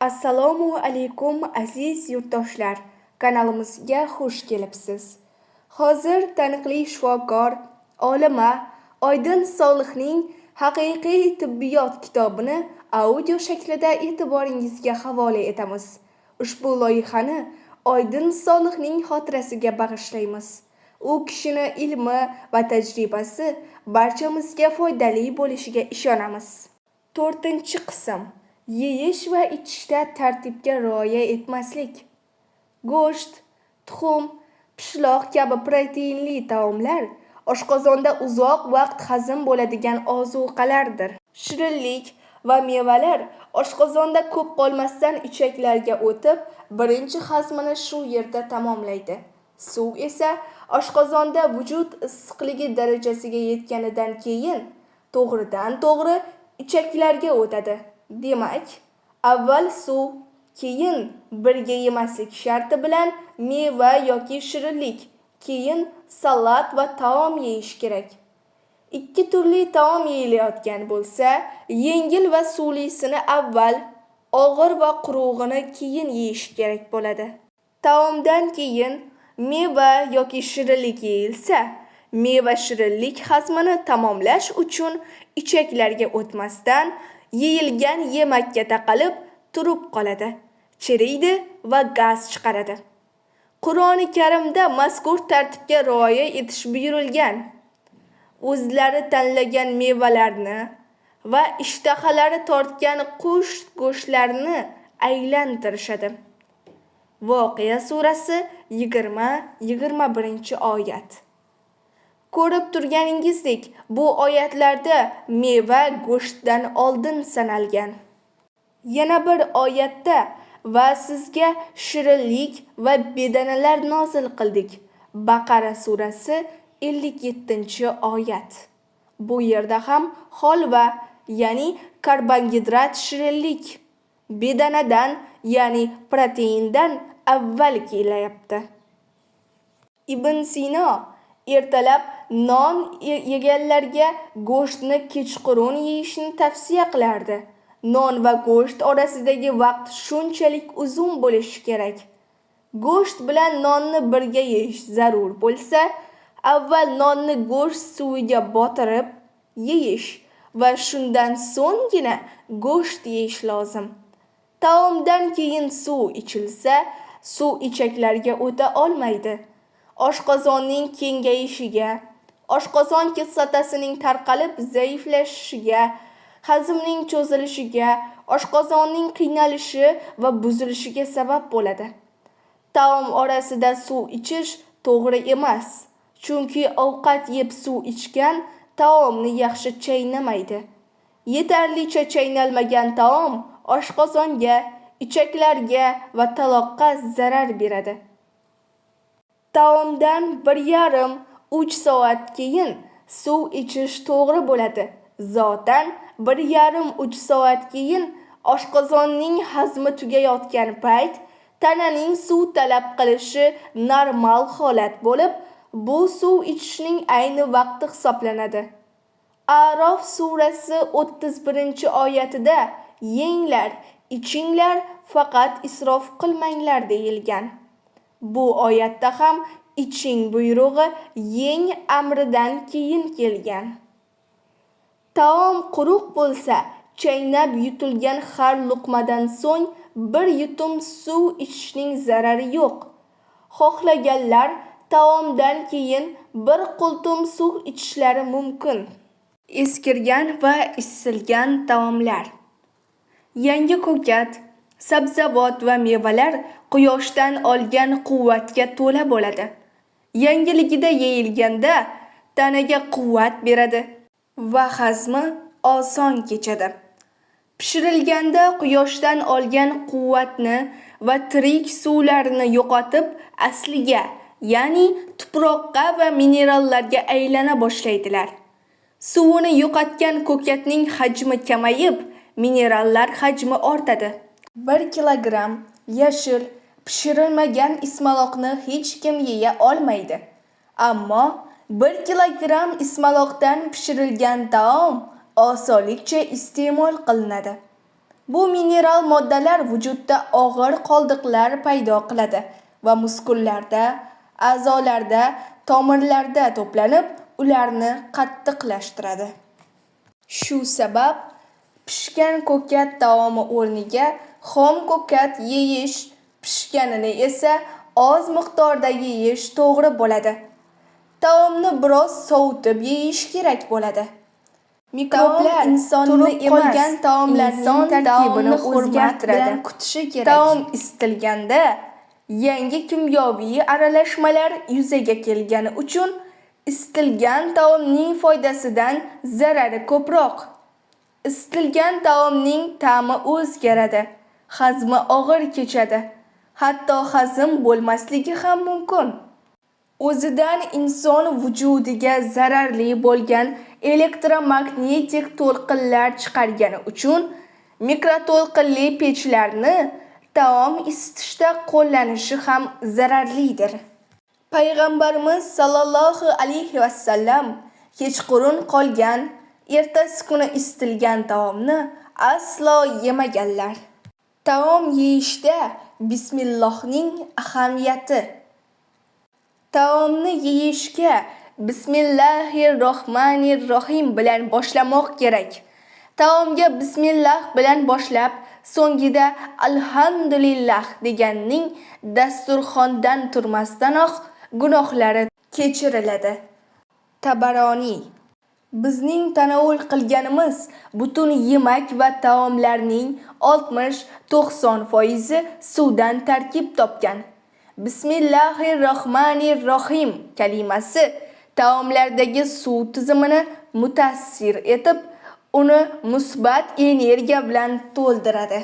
Assalomu alaykum, aziz yurtdoshlar, kanalimizga xush kelibsiz. Hozir taniqli shifokor, olima Oydin Solihning Haqiqiy tibbiyot kitobini audio shaklida e'tiboringizga havola etamiz. Ushbu loyihani Oydin Solihning xotirasiga bag'ishlaymiz. U kishini ilmi va tajribasi barchamizga foydali bo'lishiga ishonamiz. 4-qism. Yeyish va ichishda tartibga rioya etmaslik. Go'sht, tuxum, pishloq kabi proteinli taomlar oshqozonda uzoq vaqt hazm bo'ladigan ozuqalardir. Shirinlik va mevalar oshqozonda ko'p qolmasdan ichaklarga o'tib, birinchi hazmini shu yerda tamomlaydi. Suv esa oshqozonda vujud issiqligi darajasiga yetganidan keyin to'g'ridan-to'g'ri ichaklarga o'tadi. Demak, avval suv, keyin birga yemaslik sharti bilan meva yoki shirinlik, keyin salat va taom yeyish kerak. 2 turli taom yeyilayotgan bo'lsa, yengil va suvlisini avval, og'ir va qurug'ini keyin yeyish kerak bo'ladi. Taomdan keyin meva yoki shirinlik yeyilsa, meva shirinlik hazmini tamomlash uchun ichaklarga o'tmasdan yeyilgan yemakka taqalib turib qoladi, chiriydi va gaz chiqaradi. Qur'oni Karimda mazkur tartibga rioya etish buyurilgan. O'zlari tanlagan mevalarni va ishtahalari tortgan qush go'shtlarini aylantirishadi. Voqea surasi 20-21 oyat. Ko'rib turganingizdek, bu oyatlarda meva go'shtdan oldin sanalgan. Yana bir oyatda va sizga shirinlik va bedanalar nozil qildik. Baqara surasi 57-oyat. Bu yerda ham holva, ya'ni karbogidrat shirinlik, bedanadan, ya'ni proteindan avval kelyapti. Ibn Sino ertalab non yeganlarga go'shtni kechqurun yeyishni tavsiya qilardi. Non va go'sht orasidagi vaqt shunchalik uzun bo'lishi kerak. Go'sht bilan nonni birga yeyish zarur bo'lsa, avval nonni go'sht suviga botirib yeyish va shundan so'nggina go'sht yeyish lozim. Taomdan keyin suv ichilsa, suv ichaklarga o'ta olmaydi. Oshqozonning kengayishiga, oshqozon kislotasining tarqalib zaiflashishiga, hazmning cho'zilishiga, oshqozonning qiynalishi va buzilishiga sabab bo'ladi. Taom orasida suv ichish to'g'ri emas, chunki ovqat yeb suv ichgan taomni yaxshi chaynamaydi. Yetarlicha chaynalmagan taom oshqozonga, ichaklarga va taloqqa zarar beradi. Taomdan 1,5-3 soat keyin suv ichish to'g'ri bo'ladi. Zotan 1,5-3 soat keyin oshqozonning hazmi tugayotgan payt tananing suv talab qilishi normal holat bo'lib, bu suv ichishning ayni vaqti hisoblanadi. A'rof surasi 31-oyatida yenglar, ichinglar, faqat isrof qilmanglar deyilgan. Bu oyatda ham iching buyrug'i yeng amridan keyin kelgan. Taom quruq bo'lsa, chaynab yutilgan har luqmadan so'ng bir yutum suv ichishning zarari yo'q. Xohlaganlar taomdan keyin bir qultum suv ichishlari mumkin. Eskirgan va isilgan taomlar. Yangi ko'kat, sabzavot va mevalar quyoshdan olgan quvvatga to'la bo'ladi. Yangiligida yeyilganda tanaga quvvat beradi va hazmi oson kechadi. Pishirilganda quyoshdan olgan quvvatni va tirik suvlarni yo'qotib, asliga, ya'ni tuproqqa va minerallarga aylana boshlaydilar. Suvini yo'qotgan ko'katning hajmi kamayib, minerallar hajmi ortadi. 1 kilogramm yashil pishirilmagan ismaloqni hech kim yeya olmaydi. Ammo 1 kilogramm ismaloqdan pishirilgan taom osonlikcha iste'mol qilinadi. Bu mineral moddalar vujudda og'ir qoldiqlar paydo qiladi va muskullarda, a'zolarda, tomirlarda to'planib, ularni qattiqlashtiradi. Shu sabab pishgan ko'kat taomi o'rniga xom ko'kat yeyish, pishganini esa oz miqdorda yeyish to'g'ri bo'ladi. Taomni biroz sovutib yeyish kerak bo'ladi. Mikroblar insonni qolgan taomlarning inson tarkibini taomni hurmat o'zgartiradi. bilan kutishi kerak. Taom isitilganda yangi kimyoviy aralashmalar yuzaga kelgani uchun isitilgan taomning foydasidan zarari ko'proq. Isitilgan taomning ta'mi o'zgaradi, hazmi og'ir kechadi, hatto hazm bo'lmasligi ham mumkin. O'zidan inson vujudiga zararli bo'lgan elektromagnetik to'lqinlar chiqargani uchun mikroto'lqinli pechlarni taom isitishda qo'llanishi ham zararlidir. Payg'ambarimiz sallallohu alayhi vasallam kechqurun qolgan, ertasi kuni isitilgan taomni aslo yemaganlar. Taom yeyishda bismillohning ahamiyati. Taomni yeyishga bismillahir-rohmanir-rohim bilan boshlamoq kerak. Taomga bismillah bilan boshlab, so'ngida alhamdulillah deganning dasturxondan turmasdanoq gunohlari kechiriladi. Tabaroniy. Bizning tanovul qilganimiz butun yemak va taomlarning 60-90% suvdan tarkib topgan. Bismillahir-rohmanir-rohim kalimasi taomlardagi suv tizimini mutassir etib, uni musbat energiya bilan to'ldiradi.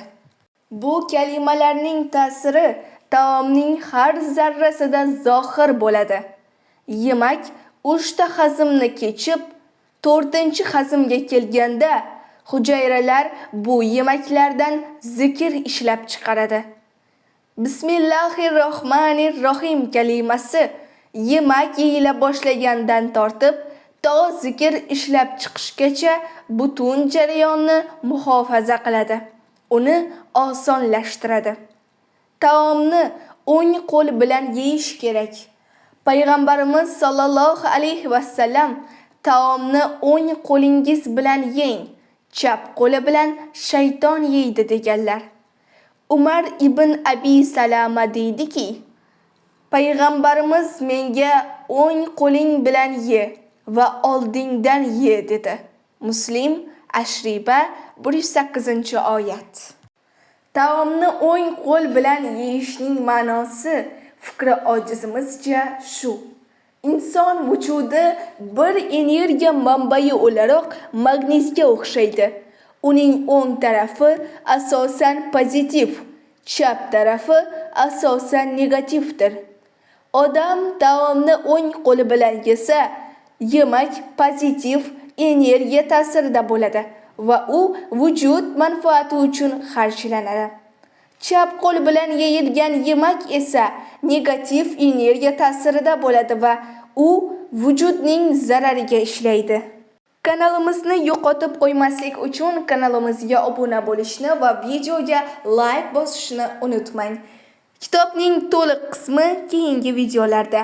Bu kalimalarning ta'siri taomning har zarrasida zohir bo'ladi. Yemak 3 ta hazmni kechib, 4-hazmga kelganda hujayralar bu yemaklardan zikr ishlab chiqaradi. Bismillahir-rohmanir-rohim kalimasi yemak yeyila boshlagandan tortib to zikr ishlab chiqishgacha butun jarayonni muhofaza qiladi, uni osonlashtiradi. Taomni o'ng qo'l bilan yeyish kerak. Payg'ambarimiz sallallohu alayhi vasallam taomni o'ng qo'lingiz bilan yeng, chap qo'li bilan shayton yeydi deganlar. Umar ibn Abi Salama deydiki, Payg'ambarimiz menga o'ng qo'ling bilan ye va oldingdan ye dedi. Muslim, Ashriba, 108-oyat. Taomni o'ng qo'l bilan yeyishning ma'nosi fikri ojizimizcha shu. Inson vujudi bir energiya manbai o'laroq magnitga o'xshaydi. Uning o'ng tarafi asosan pozitiv, chap tarafi asosan negativdir. Odam taomni o'ng qo'li bilan yesa, yemak pozitiv energiya ta'sirida bo'ladi va u vujud manfaati uchun xarjlanadi. Chap qo'l bilan yeyilgan yemak esa negativ energiya ta'sirida bo'ladi va u vujudning zarariga ishlaydi. Kanalimizni yo'qotib qo'ymaslik uchun kanalimizga obuna bo'lishni va videoga like bosishni unutmang. Kitobning to'liq qismi keyingi videolarda.